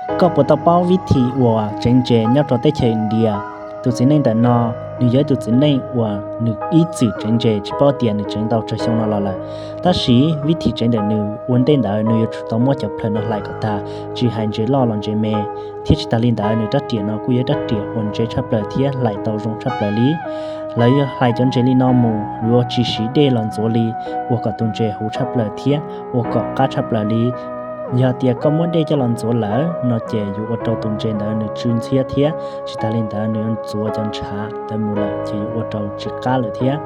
Koj puas tau paub vib thim uas tseev ntses nyob rau teb chaws India? Tus txiv neej ntawm no, nws yog ib tug txiv neej uas nws ib txwm tseev ntses tsis paub tias nws tseev tau tsawg xyoo no los lawm. Tab sis vib thim tseev ntawm nws ua ntej ntawd nws yuav tsum tau muab cov plhaws no hlais kom tag, tsis hais ntses loj los ntses me. Thiab tsis tas li ntawd nws rab riam no kuj yog ib rab riam uas ntse tshaj plaws thiab hlais tau zoo tshaj plaws li. Lawv yuav hlais cov ntses li no mus yuav tsis siv dej los ntxuav li, ua kom tus ntses huv tshaj plaws thiab ua kom qab tshaj plaws li. Yog tias koj muab dej coj los ntxuav lawm no ces yuav ua rau tus ntses ntawd nws tsw ntxhiab thiab tsis tas li ntawd nws yuav ntxuav cov ntshav ntawd mus lawm ces yuav ua rau tsis qab lawm thiab.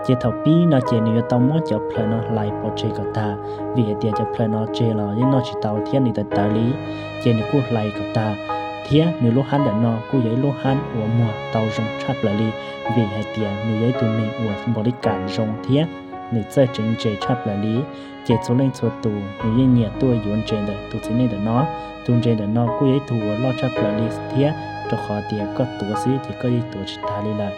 Ces thaum pib no ces nws yuav tau muab cov plhaws no hlais pov tseg kom tag, vim hais tias cov plhaws no tseg los yeej noj tsis tau thiab nws tawv tawv li. Ces nws kuj hlais kom tag, thiab nws lub hab ntawm no kuj yog ib lub hab uas muag tau zoo tshaj plaws li, vim hais tias nws yog ib tug neeg uas npaum li kam zoo thiab nws txawj tseev ntses tshaj plaws li. Ces txhua leej txhua tus nws yeej nyiam tuaj yuav ntses ntawm tus txiv neej ntawm no. Tus ntses ntawm no kuj yog ib tug uas loj tshaj plaws li thiab, rau qhov tias koj tuav xwb ces koj yeej tuav tsis tag li lawm.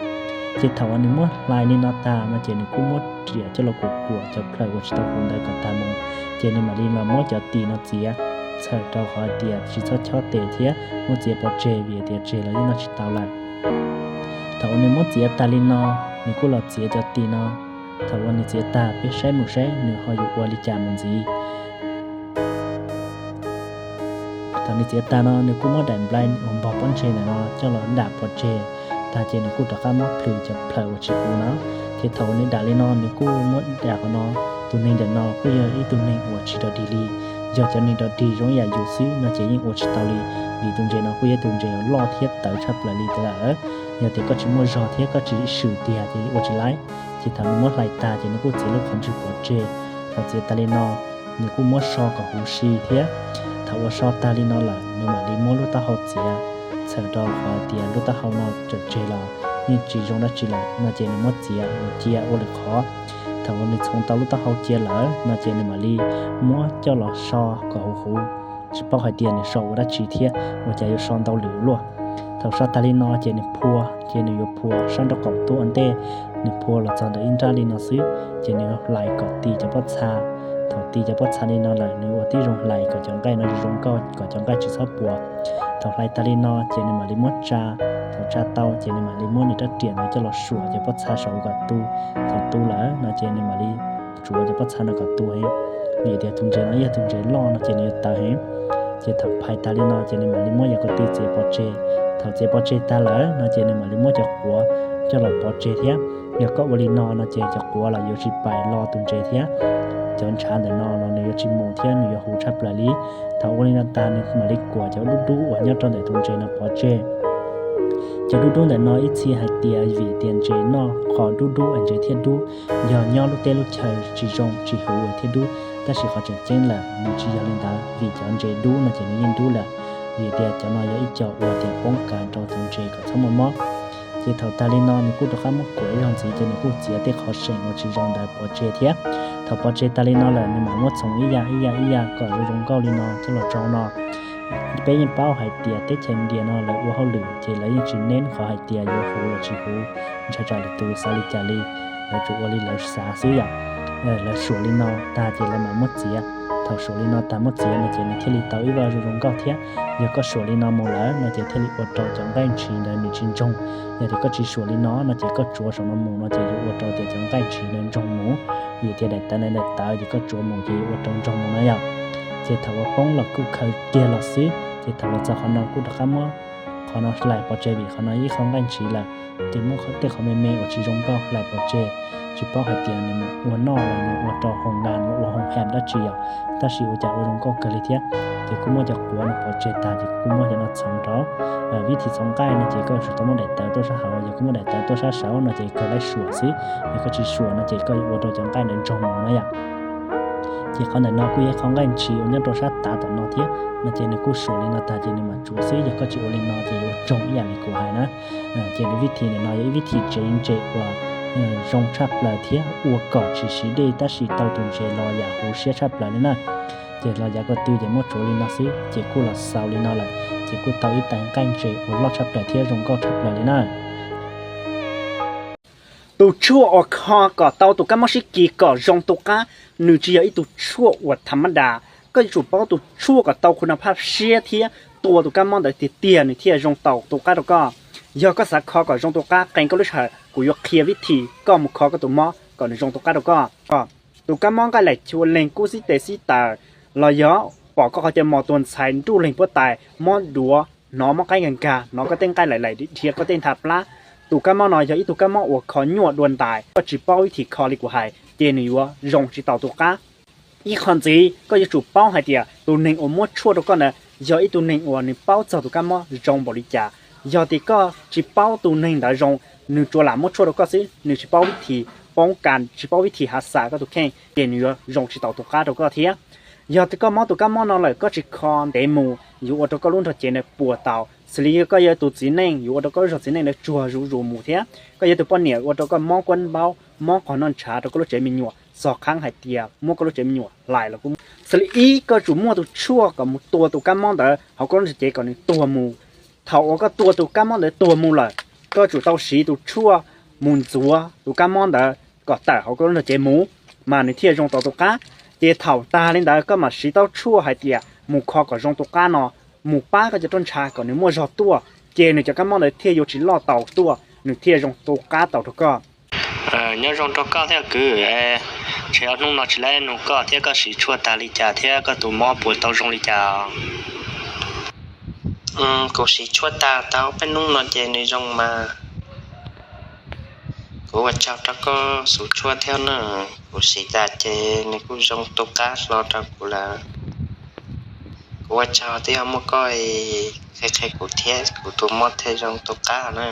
Ces thaum uas nws muab hlais li no tag no ces nws kuj muab riam coj los kuam kuam cov plhaws uas tsis tau huv ntawd kom tag mus. Ces nws mam li los muab cov tis no txiav, txhawm rau qhov tias tsis txhob chob tes thiab muab txiav pov tseg vim tias tseg los yeej noj tsis tau lawm. Thaum uas nws muab txiav tag li no, nws kuj los txiav cov tis no. Thaum uas nws txiav tag peb saib mus saib nws ho yuav ua li cas mus ntxiv. Thaum nws txiav tag no nws kuj muab daim nplai uas npog pob ntseg ntawm no coj los dam pov tseg tag ces nws kuj rov qab muab plhws cov plhaws uas tsis huv no. Ces thaum uas nws dam li no nws kuj muab dam qhov no, tus neeg ntawm no kuj yog ib tug neeg uas tsis dog dig li. Yog cov neeg dog dig zoo ib yam yus xwb no ces yeej ua tsis tau li, vim tus ntses no kuj yog tus ntses uas loj thiab tawv tshaj plaws li tiag lawm. Yog tias koj tsis muaj zog thiab koj tsis swm tiag ces ua tsis laib. Ces thaum nws muab hlais tag ces nws kuj txiav lub qhov ntswg pov tseg. Thaum txiav tag li no, nws kuj muab so kom huv si thiab. Thaum uas so tag li no lawm nws mam li muab lub taub hau txiav, txhawm rau qhov tias lub taub hau no tseem tseg los yeej tsis zoo dab tsi lawm no ces nws muab txiav mus cia ua lwm qhov. Thaum uas nws txhoov tau lub taub hau cia lawm no ces nws mam li muab coj los so kom huv huv, tsis paub hais tias nws so ua dab tsi thiab ua cas yuav so ntau lwm luaj. Thaum so tag li no ces nws phua, ces nws yuav phua sab nraub qaum tuaj ua ntej, nws phua los txog ntawm ib nrab li no xwb, ces nws yuav hlais kom ti cov pob txha. Thaum ti cov pob txha li no lawm nws ua tib zoo hlais kom cov nqaij no zoo zoo nkauj kom cov nqaij tsis txhob puas. Thaum hlais tag li no ces nws mam li muab tsa, thaum tsa tau ces nws mam li muab nws rab riam ntawd coj los suam cov pob txha saum kom tu. Thaum tu lawm no ces nws mam li tsuav cov pob txha no kom tu heev, vim tias tus ntses no yog tus ntses loj no ces nws yuav tawv heev. Ces thaum phais tag li no ces nws mam li muab yog ko tw txiav pov tseg. Thaum txiav pov tseg tag lawm no ces nws mam li muab cov quav coj los pov tseg thiab. Yog koj ua li no no ces cov quav los yuav tsis pais lo tus ntses thiab, cov ntshav ntawm no los nws yuav tsis mus thiab nws yuav huv tshaj plaws li. Thaum ua li no tag nws mam li kuam cov dub dub uas nyob rau ntawm tus ntses no pov tseg. Cov dub dub ntawm no ib txhia hais tias vim tias ntses noj qhov dub dub es ntses thiaj dub. Yog nyob lub teb lub chaw tsis zoo tsis huv es thiaj dub, tab sis qhov tseem ceeb lawm nws tsis yog li ntawd, vim cov ntses dub no ces nws yeej dub lawm. Vim tias cov no yog ib co uas tias poob kav rau tus ntses kom txhob muaj mob. Ces thaum tag li no nws kuj rov qab muab kuam ib zaug ntxiv ces nws kuj txiav tej qhov seem uas tsis zoo ntawd pov tseg thiab. Thaum pov tseg tag li no lawm nws mam muab txhoov ib yam ib yam ib yam kom zoo zoo nkauj li no coj los rau no. Peb yeej paub hais tias teb chaws India no lawv ua hauj lwm ces lawv yeej tsis neb qhov hais tias yuav huv los tsis huv, ntshai tsam lwm tus xav li cas li, lawv tsuas ua li lawv xav xwb yom. Lawv suam li no tag ces lawv mam muab txiav. Thaum suam li no tag muab txiav no ces nws thiaj li tau ib vaj zoo zoo nkauj thiab. Yog koj suam li no mus lawm no ces thiaj li ua rau cov nqaij ntshis ntawd nws tsis ntsoog. Yog tias koj tsis suam li no no ces koj tsuav saum no mus no ces yuav ua rau tias cov nqaij ntshis ntawd ntsoog mus. Vim tias daim tawv ntawd daim tawv ces koj tsuav mus ces yuav ua rau ntsoog mus no yom. Ces thaum uas poob los kuj khaws kiag los xwb, ces thaum los txog qhov no kuj rov qab muab qhov no hlais pov tseg vim qhov no ib qho nqaij ntshis lawm. Ces muab tej qhov me me uas tsis zoo nkauj hlais pov tseg, tsis paub hais tias nws mus ua noj los nws ua rau hoo nas los ua hoo ham dab tsi yom, tab sis ua cas ua zoo nkauj kawg li thiab. Ces kuj muab cov quav no pov tseg tag ces kuj muab cov no txhoov rau. Vib thim txhoov nqaij no ces koj yuav tsum tau muab daim tawv tuaj sab hauv, yog koj muab daim tawv tuaj sab saud no ces kawg laib suam xwb, yog koj tsis suam no ces koj yuav ua rau cov nqaij ntawd ntsoog mus na yom. Ces qhov ntawm no kuj yog qhov nqaij ntshis uas nyob rau sab tav tom no thiab no ces nws kuj suam li no tag ces nws mam tsuav xwb, yog koj tsis ua li no ces yuav ntsoog ib yam li kuv hais na. Ces nws vib thim ntawm no yog ib vib thim tsev ntses uas zoo tshaj plaws thiab ua kom tsis siv dej tab sis tau tus ntses los yam huv siab tshaj plaws li na. Ces los yav ko tw ces muab tsuav li no xwb ces kuj los xaus li no lawm, ces kuj tau ib tais nqaij ntses uas loj tshaj plaws thiab zoo nkauj tshaj plaws li na. Tus tshuaj uas kho kom tau tus kab mob sib kis kom zoo tu qab, nws tsis yog ib tug tshuaj uas tham mab das. Koj yuav tsum paub tus tshuaj kom tau khu na phaj siab thiab tua tus kab mob ntawd tiag tiag nws thiaj zoo tau tus qab rau koj. Yog koj xav kho kom zoo tus qab, qee koj lub sij hawm kuv yuav qhia vib thim koj mus kho koj tus mob kom nws zoo tus qab rau koj. Tus kab mob nqaij laim chua leeg kub xib tes xib taws, los yog pom koj qhov cov mos tuag ntxhais nruj leeg puab tais, mob duav, hnov mob qaib nkag nkag, hnov koj tej nqaij laim laim dhia koj tej ntha plab. Tus kab mob no yog ib tug kab mob uas kho nyuaj dua ntais, koj tsis paub vib thim kho li kuv hais ces nws yuav zoo tsis tau tus qab. Ib qho ntxiv koj yuav tsum paub hais tias tus neeg uas muab tshuaj rau koj ntawd yog ib tug neeg uas nws paub txog tus kab mob zoo npaum li cas. Yog tias koj tsis paub tus neeg ntawd zoo, nws tsuas lam muab tshuaj rau koj xwb, nws tsis paub vib thim poob kas, tsis paub vib thim hav xas koj tus kheej ces nws yuav zoo tsis tau tus qab rau koj thiab. Yog tias koj mob tus kab mob no lawm koj tsis kho ntev mus yuav ua rau koj lub nrog cev ntawd puas tau. Xws li koj yog tus txiv neej yuav ua rau koj lub zog txiv neej ntawd tsuag zuj zus mus thiab. Koj yog tus poj niam ua rau koj mob kuab npaub, mob qhov noj ntshav rau koj lub tsev me nyuam, txog qhov hais tias muab koj lub tsev me nyuam hlais los kuj. Xws li ib, koj tsum muaj tus tshuaj kom mus tua tus kab mob ntawd hauv koj lub nrog cev kom nws tuag mus. Thaum uas koj tua tus kab mob ntawd tuag mus lawm, koj tsum tau siv tus tshuaj mus ntxuav tus kab mob ntawd kom tawm hauv koj lub nrog cev mus, mas nws thiaj zoo tau tus qab. Ces thaum tag li ntawd koj mam siv tau tshuaj hais tias mus kho kom zoo tus qab no, mus pab koj cov roj ntsha kom nws muaj zog tuaj, ces nws cov kab mob ntawd thiaj yuav tsis loj tau tuaj, nws thiaj zoo tus qab tau rau koj. Nyob zoo rau koj thiab kwv, ntshe ob hnub no tsis laib nug koj thiab, koj siv tshuaj tag li cas thiab koj tus mob puas tau zoo li cas? Kuv siv tshuaj tag tau peb hnub no ces nws zoo mas. Kuv ua tsaug rau koj xuv tshuaj thiab na, kuv siv tas ces nws kuj zoo tus qab hlo rau kuv lawm. Kuv ua tsaug twb yog muaj koj qhia qhia kuv thiab kuv tus mob thiaj zoo tus qab na.